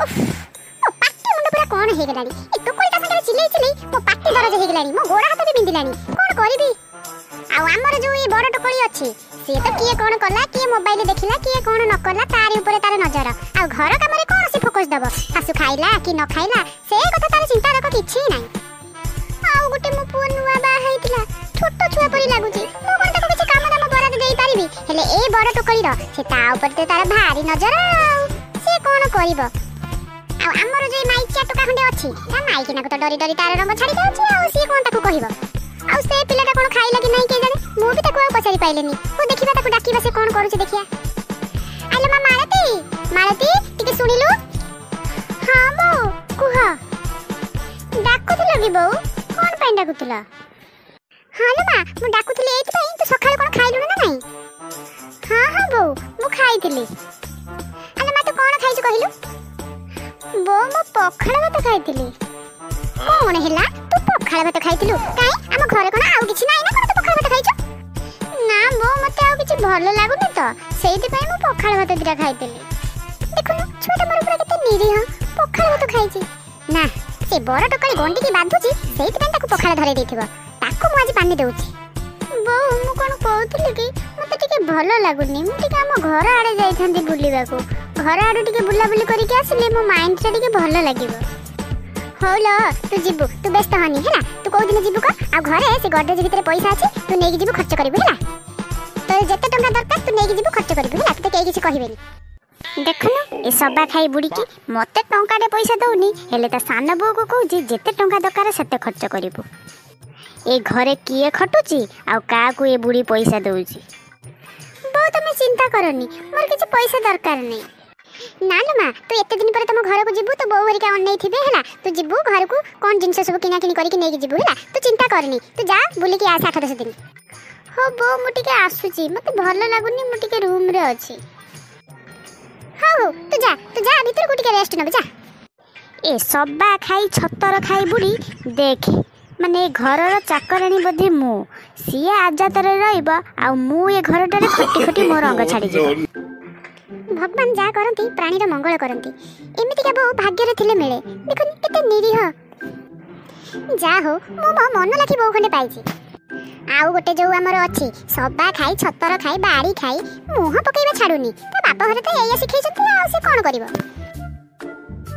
ଉଫ୍, ମୋ ପାଟି ମୁଣ୍ଡ ପୁରା କଣ ହେଇଗଲାଣି। ଏ ଟୁକୁଳି ତା ସାଙ୍ଗରେ ଚିଲେଇ ଚିଲେଇ ମୋ ପାଟି ଦରଜ ହେଇଗଲାଣି, ମୋ ଗୋଡ଼ ହାତ ବି ବିନ୍ଧିଲାଣି। କଣ କରିବି? ଆଉ ଆମର ଯୋଉ ଏଇ ବଡ ଟୁକୁଳି ଅଛି, ସିଏ ତ କିଏ କଣ କଲା, କିଏ ମୋବାଇଲ ଦେଖିଲା, କିଏ କଣ ନ କଲା, ତାରି ଉପରେ ତାର ନଜର। ଆଉ ଘର କାମରେ କଣ ସେ ଫୋକସ ଦବ? ଶାଶୁ ଖାଇଲା କି ନ ଖାଇଲା, ସେ କଥା ତାର ଚିନ୍ତା ରଖ କିଛି ନାହିଁ। ଆଉ ଗୋଟେ ମୋ ପୁଅ ନୂଆ ବାହା ହେଇଥିଲା, ଛୋଟ ଛୁଆ ପରି ଲାଗୁଛି। ମୁଁ କଣ ତାକୁ କିଛି କାମ ଦାମ ବରାଦ ଦେଇପାରିବି? ହେଲେ ଏ ବଡ ଟୋକଳିର ସେ ତା ଉପରେ ତ ତାର ଭାରି ନଜର, ଆଉ ସେ କଣ କରିବ? ଆଉ ଆମର ଯୋଉ ମାଇଚିଆ ଟୋକା ଖଣ୍ଡେ ଅଛି, ତା ମାଇକିନାକୁ ତ ଡରି ଡରି ତାର ରଙ୍ଗ ଛାଡି ଯାଉଛି, ଆଉ ସିଏ କଣ ତାକୁ କହିବ? ଆଉ ସେ ପିଲାଟା କଣ ଖାଇଲା କି ନାହିଁ କେଜାଣି, ମୁଁ ବି ତାକୁ ଆଉ ପଚାରି ପାଇଲିନି। ହଉ ଦେଖିବା, ତାକୁ ଡାକିବା, ସେ କଣ କରୁଛି ଦେଖିବା। ଆଲୋ ମା ମାଳତୀ, ମାଳତୀ, ଟିକେ ଶୁଣିଲୁ? ହଁ ବୋଉ, କୁହ। ଡାକୁଥିଲ କି ବୋଉ? କଣ ପାଇଁ ଡାକୁଥିଲ? ହଁ ଲୋ ମା, ମୁଁ ଡାକୁଥିଲି ଏଇଥିପାଇଁ, ତୁ ସକାଳୁ କଣ ଖାଇଲୁଣି ନା ନାହିଁ? ହଁ ହଁ ବୋଉ, ମୁଁ ଖାଇଥିଲି। ଆଲୋ ମା, ତୁ କଣ ଖାଇଛୁ କହିଲୁ? ବୋଉ, ମୁଁ ପଖାଳ ଭାତ ଖାଇଥିଲି। କଣ ହେଲା, ତୁ ପଖାଳ ଭାତ ଖାଇଥିଲୁ? କାଇଁ, ଆମ ଘରେ କଣ ଆଉ କିଛି ନାହିଁ ନା କଣ, ତୁ ପଖାଳ ଭାତ ଖାଇଛୁ? ନା ବୋଉ, ମତେ ଆଉ କିଛି ଭଲ ଲାଗୁନି ତ ସେଇଥିପାଇଁ ମୁଁ ପଖାଳ ଭାତ ଦିଟା ଖାଇଥିଲି। ଦେଖୁନୁ, ଛୁଆଟା ମୋର ପୁରା କେତେ ନିରୀହ, ପଖାଳ ଭାତ ଖାଇଛି। ନା, ସେ ବର ଟୋକାଳି ଗଣ୍ଡିକି ବାନ୍ଧୁଛି, ସେଇଥିପାଇଁ ତାକୁ ପଖାଳ ଧରେଇ ଦେଇଥିବ। ତାକୁ ମୁଁ ଆଜି ପାନି ଦଉଛି। ବୋଉ, ମୁଁ କଣ କହୁଥିଲି କି, ମତେ ଟିକେ ଭଲ ଲାଗୁନି, ମୁଁ ଟିକେ ଆମ ଘର ଆଡ଼େ ଯାଇଥାନ୍ତି ବୁଲିବାକୁ। ଘର ଆଡ଼ୁ ଟିକେ ବୁଲାବୁଲି କରିକି ଆସିଲେ ମୋ ମାଇଣ୍ଡଟା ଟିକେ ଭଲ ଲାଗିବ। ହଉ ଲ, ତୁ ଯିବୁ, ତୁ ବ୍ୟସ୍ତ ହନି ହେଲା। ତୁ କୋଉ ଦିନ ଯିବୁ କହ। ଆଉ ଘରେ ସେ ଗଡରେଜ ଭିତରେ ପଇସା ଅଛି, ତୁ ନେଇକି ଯିବୁ, ଖର୍ଚ୍ଚ କରିବୁ ହେଲା। ତୋର ଯେତେ ଟଙ୍କା ଦରକାର ତୁ ନେଇକି ଯିବୁ, ଖର୍ଚ୍ଚ କରିବୁ ହେଲା, ତତେ କେହି କିଛି କହିବେନି। ଦେଖୁନୁ, ଏ ସବା ଖାଇ ବୁଡ଼ିକି ମତେ ଟଙ୍କାଟେ ପଇସା ଦଉନି, ହେଲେ ତା ସାନ ବୋଉକୁ କହୁଛି ଯେତେ ଟଙ୍କା ଦରକାର ସେତେ ଖର୍ଚ୍ଚ କରିବୁ। ଏ ଘରେ କିଏ ଖଟୁଛି ଆଉ କାହାକୁ ଏ ବୁଢ଼ୀ ପଇସା ଦଉଛି? ବୋଉ, ତମେ ଚିନ୍ତା କରନି, ମୋର କିଛି ପଇସା ଦରକାର ନାହିଁ। ନା ଲୋ ମା, ତୁ ଏତେ ଦିନ ପରେ ତମ ଘରକୁ ଯିବୁ, ତୋ ବୋଉ ହେରିକା ଅନେଇଥିବେ ହେଲା। ତୁ ଯିବୁ ଘରକୁ, କଣ ଜିନିଷ ସବୁ କିଣାକିଣି କରିକି ନେଇକି ଯିବୁ ହେଲା। ତୁ ଚିନ୍ତା କରନି, ତୁ ଯା ବୁଲିକି ଆସ 8 10 ଦିନ। ହଉ ବୋଉ, ମୁଁ ଟିକେ ଆସୁଛି, ମତେ ଭଲ ଲାଗୁନି, ମୁଁ ଟିକେ ରୁମରେ ଅଛି। ହଉ ହଉ, ତୁ ଯା, ତୁ ଯା ଭିତରକୁ, ଟିକେ ରେଷ୍ଟ ନେବୁ ଯା। ଏ ସବା ଖାଇ ଛତର ଖାଇ ବୁଢ଼ୀ ଦେଖେ, ମାନେ ଏ ଘରର ଚାକରାଣୀ ବୋଧେ ମୁଁ। ସିଏ ଆଜାତରେ ରହିବ ଆଉ ମୁଁ ଏ ଘରଟାରେ ଖଟି ଖଟି ମୋ ରଙ୍ଗ ଛାଡ଼ିଯିବ। ଭଗବାନ ଯାହା କରନ୍ତି ପ୍ରାଣୀର ମଙ୍ଗଳ କରନ୍ତି। ଏମିତିକା ବୋଉ ଭାଗ୍ୟରେ ଥିଲେ ମିଳେ। ଦେଖୁନି କେତେ ନିରୀହ। ଯା ହଉ, ମୁଁ ମୋ ମନ ଲାଖି ବୋଉ ଖଣ୍ଡେ ପାଇଛି। ଆଉ ଗୋଟେ ଯୋଉ ଆମର ଅଛି ସବା ଖାଇ ଛତର ଖାଇ ବାଡ଼ି ଖାଇ, ମୁହଁ ପକେଇବା ଛାଡୁନି। ତା ବାପ ଘରେ ତ ଏଇଆ ଶିଖେଇଛନ୍ତି, ଆଉ ସେ କଣ କରିବ?